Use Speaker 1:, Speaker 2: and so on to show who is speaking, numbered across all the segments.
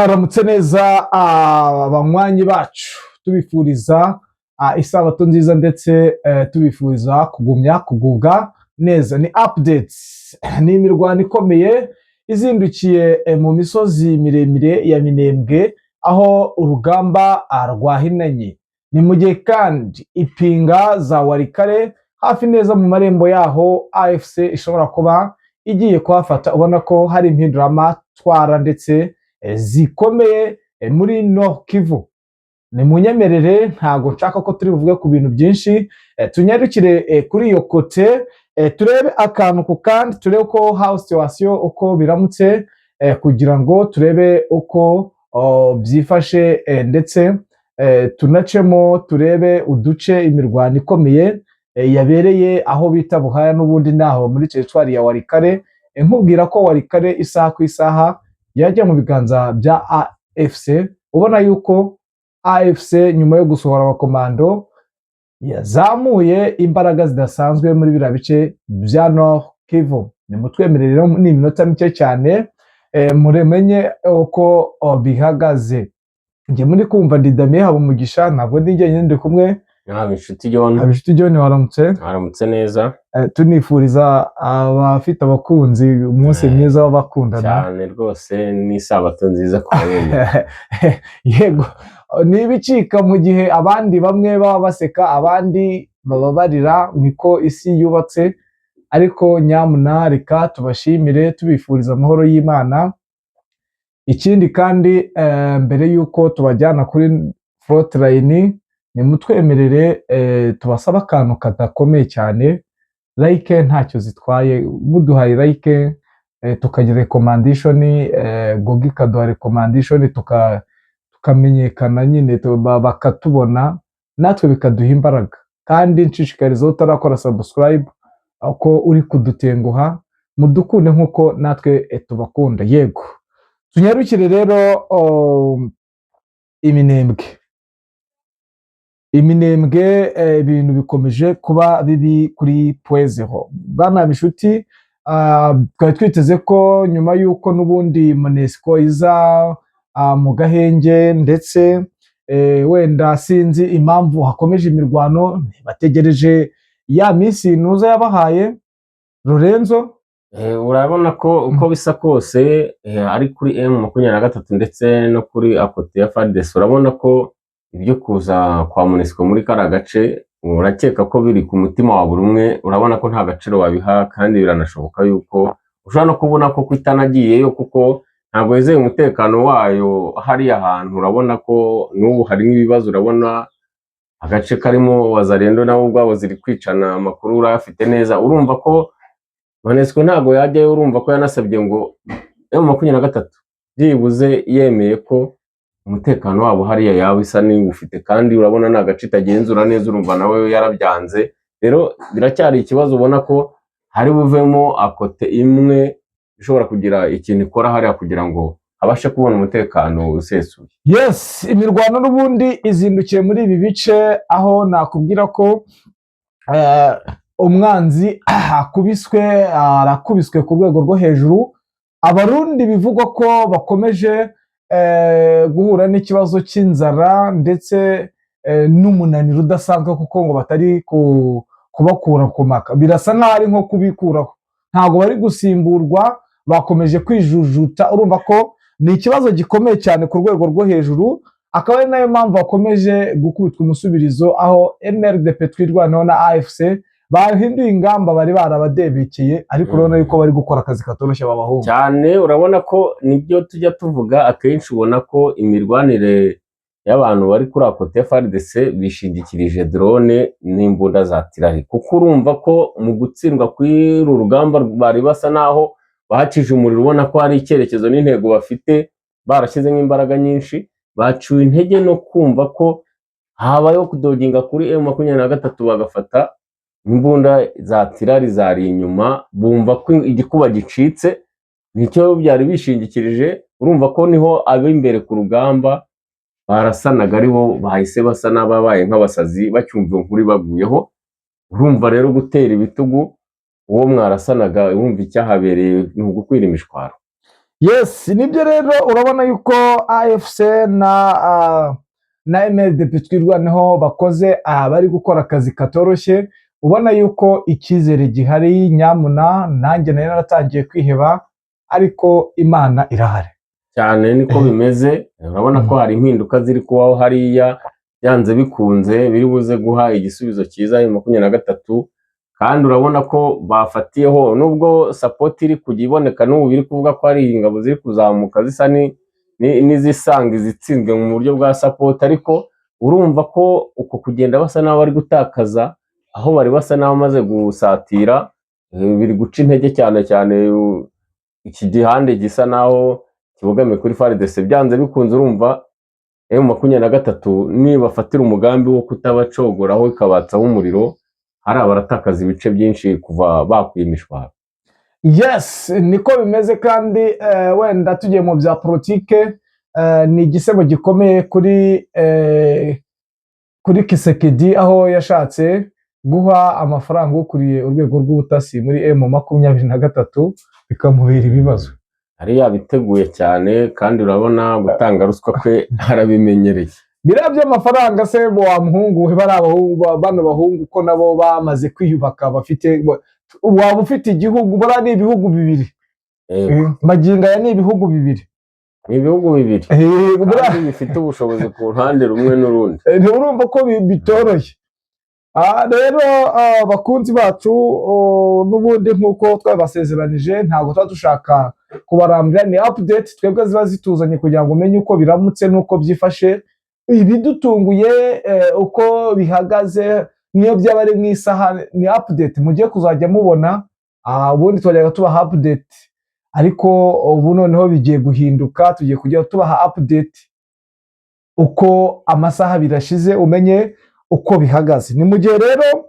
Speaker 1: Mwaramutse neza abanywanyi bacu, tubifuriza isabato nziza ndetse tubifuriza kugumya kugubwa neza. Ni updates, ni imirwano ikomeye izindukiye mu misozi miremire ya Minembwe, aho urugamba rwahinanye. Ni mu gihe kandi ipinga za Walikale, hafi neza mu marembo yaho, AFC ishobora kuba igiye kuhafata. Ubona ko hari impinduramatwara ndetse zikomeye muri Nord Kivu. Ni munyemerere, ntabwo nshaka ko turi buvuge ku bintu byinshi, tunyarukire kuri iyo côté, turebe akantu ku kandi, turebe uko how situation, uko biramutse, kugira ngo turebe uko byifashe, ndetse tunacemo turebe uduce imirwano ikomeye yabereye aho bita Buhaya, n'ubundi naho muri teritwari ya Walikale. Nkubwira ko Walikale isaha ku isaha yajya mu biganza bya AFC. Ubona yuko AFC nyuma yo gusohora abakomando yazamuye imbaraga zidasanzwe muri biriya bice bya Nord Kivu. Nimutwemerere rero, ni iminota mike cyane, muremenye uko bihagaze. Njye muri kumva ndi Damien Habumugisha, ntabwo ndi njyenyine, ndi kumwe
Speaker 2: Haba inshuti John.
Speaker 1: Habinshuti John, waramutse?
Speaker 2: Waramutse neza.
Speaker 1: Tunifuriza abafite abakunzi umunsi mwiza w'abakundana.
Speaker 2: Cyane rwose, n'isabato nziza ku babemera.
Speaker 1: Yego, ni ibicika mu gihe abandi bamwe baba baseka, abandi bababarira, niko isi yubatse. Ariko nyamuna reka tubashimire, tubifuriza amahoro y'Imana. Ikindi kandi, mbere y'uko tubajyana kuri front line, nimutwemerere tubasaba akantu kadakomeye cyane. Like ntacyo zitwaye, muduhaye like, tukagira recommendation, Google ikaduha recommendation, tukamenyekana nyine, bakatubona, natwe bikaduha imbaraga. Kandi nshishikariza utarakora subscribe ko uri kudutenguha, mudukunde nk'uko natwe tubakunda. Yego, tunyarukire rero iminembwe. Iminembwe, ibintu bikomeje kuba bibi kuri point zéro. Bwana Bishuti, twari twiteze ko nyuma y'uko n'ubundi MONUSCO iza mu gahenge, ndetse wenda sinzi impamvu hakomeje imirwano, bategereje ya minsi ntuza yabahaye Lorenzo.
Speaker 2: Urabona ko uko bisa kose, ari kuri M23 ndetse no kuri à côté ya FARDC, urabona ko ibyo kuza kwa MONUSCO muri kariya gace, urakeka ko biri ku mutima wa buri umwe. Urabona ko nta gaciro babiha, kandi biranashoboka yuko ushobora no kubona ko itanagiyeyo, kuko ntabwo yizeye umutekano wayo hariya hantu. Urabona ko n'ubu harimo ibibazo, urabona agace karimo Wazalendo nabo ubwabo ziri kwicana, amakuru urayafite neza. Urumva ko MONUSCO ntabwo yajyayo. Urumva ko yanasabye ngo M23 byibuze yemeye ko umutekano wabo hariya yaba isa n'iwufite, kandi urabona ni agace itagenzura neza. Urumva nawe yarabyanze. Rero biracyari ikibazo, ubona ko hari buvemo à côté imwe ishobora kugira ikintu ikora hariya kugira ngo abashe kubona umutekano usesuye.
Speaker 1: Yes, imirwano n'ubundi izindukiye muri ibi bice, aho nakubwira ko umwanzi akubiswe, arakubiswe ku rwego rwo hejuru. Abarundi bivugwa ko bakomeje guhura n'ikibazo cy'inzara ndetse n'umunaniro udasanzwe, kuko ngo batari kubakura ku maka, birasa nk'aho ari nko kubikuraho, ntabwo bari gusimburwa, bakomeje kwijujuta. Urumva ko ni ikibazo gikomeye cyane ku rwego rwo hejuru, akaba ari nayo mpamvu bakomeje gukubitwa umusubirizo, aho MRDP Twirwaneho na AFC bahinduye ingamba bari barabadebekeye. Ariko urabona yuko bari gukora akazi katoroshye aba bahungu.
Speaker 2: Cyane, urabona ko nibyo tujya tuvuga akenshi, ubona ko imirwanire y'abantu bari kuri à côté FARDC bishingikirije drone n'imbunda za artillerie, kuko urumva ko mu gutsindwa kw'uru rugamba bari basa naho bahacije umuriro, ubona ko hari icyerekezo n'intego bafite, barashyizemo imbaraga nyinshi, baciwe intege no kumva ko habayeho kudoginga kuri M23, bagafata imbunda za artillerie zari inyuma, bumva ko igikuba gicitse, nicyo byari bishingikirije. Urumva ko niho ab'imbere ku rugamba barasanaga aribo bahise basa n'ababaye nk'abasazi bacyumva iyo nkuru ibaguyeho. Urumva rero gutera ibitugu uwo mwarasanaga, urumva icyahabereye ni ugukwira imishwaro.
Speaker 1: Yes, nibyo rero, urabona yuko AFC na MRDP Twirwaneho bakoze, bari gukora akazi katoroshye. Ubona yuko icyizere gihari. Nyamuna nanjye nari naratangiye kwiheba, ariko Imana irahari.
Speaker 2: Cyane, niko bimeze. Urabona ko hari impinduka ziri kubaho hariya, byanze bikunze biri buze guha igisubizo cyiza M23. Kandi urabona ko bafatiyeho, nubwo support iri kujya iboneka n'ubu, biri kuvuga ko hari ingabo ziri kuzamuka zisa n'izisanga izitsinzwe mu buryo bwa support, ariko urumva ko uko kugenda basa n'aho bari gutakaza aho bari basa n'aho bamaze gusatira, biri guca intege cyane cyane iki gihande gisa n'aho kibogamiye kuri FARDC. Byanze bikunze urumva M23 nibafatira umugambi wo kutabacogoraho ikabatsaho umuriro, hari abaratakaza ibice byinshi kuva bakwiye imishwaro.
Speaker 1: Yes, niko bimeze. Kandi wenda tugiye mu bya politike, ni igisebo gikomeye kuri Tshisekedi, aho yashatse guha amafaranga ukuriye urwego rw'ubutasi muri M23, bikamubera ibibazo.
Speaker 2: Yari yabiteguye cyane, kandi urabona gutanga ruswa kwe arabimenyereye.
Speaker 1: Biriya by'amafaranga se, wa muhungu we, bari abahungu, bano bahungu ko nabo bamaze kwiyubaka, bafite, waba ufite igihugu, buriya ni ibihugu bibiri. Magingo aya ni ibihugu bibiri.
Speaker 2: Ni ibihugu bibiri kandi bifite ubushobozi ku ruhande rumwe n'urundi.
Speaker 1: Ntiurumva ko bitoroshye. Rero bakunzi bacu, n'ubundi nk'uko twabibasezeranije, ntabwo tuba dushaka kubarambira. Ni update twebwe ziba zituzanye kugira ngo umenye uko biramutse n'uko byifashe, ibidutunguye, uko bihagaze, niyo byaba ari mu isaha, ni update mugiye kuzajya mubona. Ubundi twajyaga tubaha update, ariko ubu noneho bigiye guhinduka, tugiye kujya tubaha update uko amasaha 2 ashize, umenye uko bihagaze. Ni mu gihe rero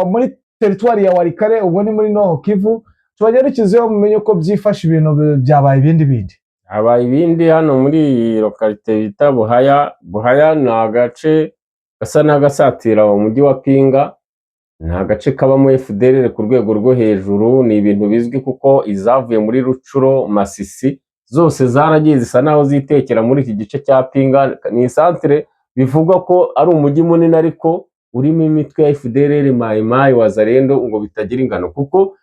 Speaker 1: muri teritwari ya Walikale, ubwo ni muri Nord Kivu, tubanyarukizeho mumenye uko byifashe, ibintu byabaye ibindi bindi.
Speaker 2: Habaye ibindi hano muri iyi localité bita Buhaya. Buhaya ni agace gasa n'agasatira umujyi wa Pinga, ni agace kabamo FDLR ku rwego rwo hejuru. Ni ibintu bizwi kuko izavuye muri Rutshuru, Masisi, zose zaragiye zisa naho zitekera muri iki gice cya Pinga. Ni isantere bivugwa ko ari umujyi munini, ariko urimo imitwe ya FDLR, Mayi Mayi, Wazalendo, ngo bitagira ingano, kuko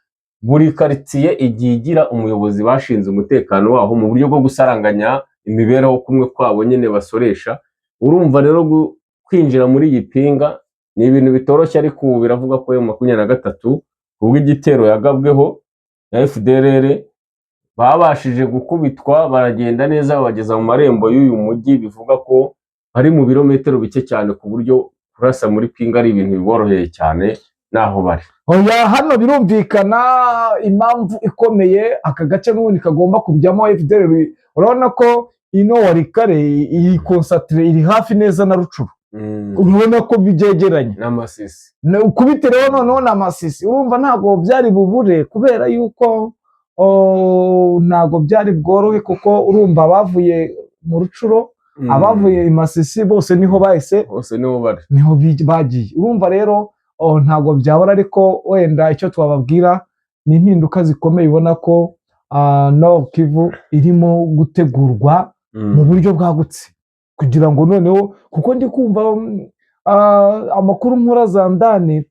Speaker 2: buri karitsiye igiye igira umuyobozi bashinze umutekano waho mu buryo bwo gusaranganya imibereho kumwe kwabo nyine basoresha. Urumva rero kwinjira muri iyi Pinga ni ibintu bitoroshye, ariko ubu biravuga ko M23, kubw'igitero yagabweho na FDLR, babashije gukubitwa, baragenda neza babageza mu marembo y'uyu mujyi. Bivuga ko bari mu birometero bike cyane, ku buryo kurasa muri Pinga ari ibintu biboroheye cyane n'aho bari.
Speaker 1: Oya, hano birumvikana impamvu ikomeye aka gace n'ubundi kagomba kujyamo FDLR. Urabona ko ino Walikale iyi konsatire iri hafi neza na Rutshuru, urabona ko byegeranye.
Speaker 2: N'Amasisi.
Speaker 1: Ukubitireho noneho na Masisi, urumva ntabwo byari bubure, kubera yuko ntabwo byari bworohe, kuko urumva abavuye mu Rutshuru, abavuye i Masisi, bose niho bahise.
Speaker 2: Bose niho bari.
Speaker 1: Niho bagiye. Urumva rero ntabwo byabura, ariko wenda icyo twababwira ni impinduka zikomeye, ubona ko Nord Kivu irimo gutegurwa mu buryo bwagutse, kugira ngo noneho, kuko ndi kumva amakuru nkura za ndani,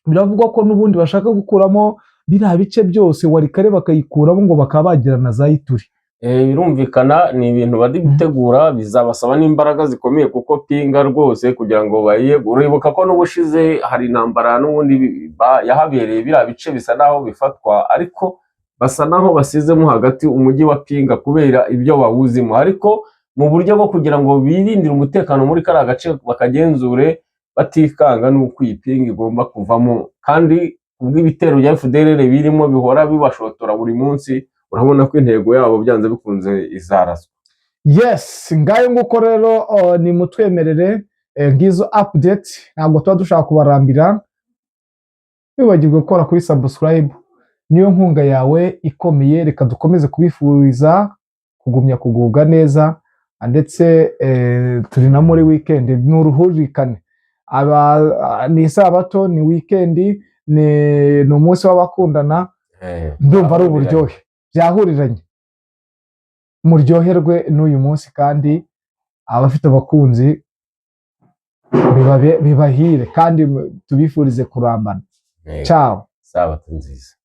Speaker 1: biravugwa ko n'ubundi bashaka gukuramo biriya bice byose, Walikale bakayikuramo, ngo bakaba bagira na za Ituri.
Speaker 2: Birumvikana ni ibintu bari gutegura, bizabasaba n'imbaraga zikomeye, kuko Pinga rwose kugira ngo bayiye, uribuka ko n'ubushize hari intambara n'ubundi yahabereye, biriya bice bisa naho bifatwa, ariko basa naho basizemo hagati umujyi wa Pinga kubera ibyo bawuzimo, ariko mu buryo bwo kugira ngo birindire umutekano muri kariya gace, bakagenzure batikanga n'uko iyi Pinga igomba kuvamo. Kandi kubw'ibitero bya FDLR birimo bihora bibashotora buri munsi, urabona ko intego yabo byanze bikunze izaraswa.
Speaker 1: Yes, ngayo nguko rero, ni mutwemerere, ngizo update, ntabwo tuba dushaka kubarambira. Wibagirwe gukora kuri subscribe, niyo nkunga yawe ikomeye. Reka dukomeze kubifuriza kugumya kugubwa neza, ndetse turi na muri weekend, ni uruhuririkane. Aba ni isabato, ni weekend, ni umunsi w'abakundana. Ndumva ari uburyohe byahuriranye. Muryoherwe n'uyu munsi, kandi abafite abakunzi bibahire, kandi tubifurize kurambana.
Speaker 2: Yego.
Speaker 1: Ciao.
Speaker 2: Sabato nziza.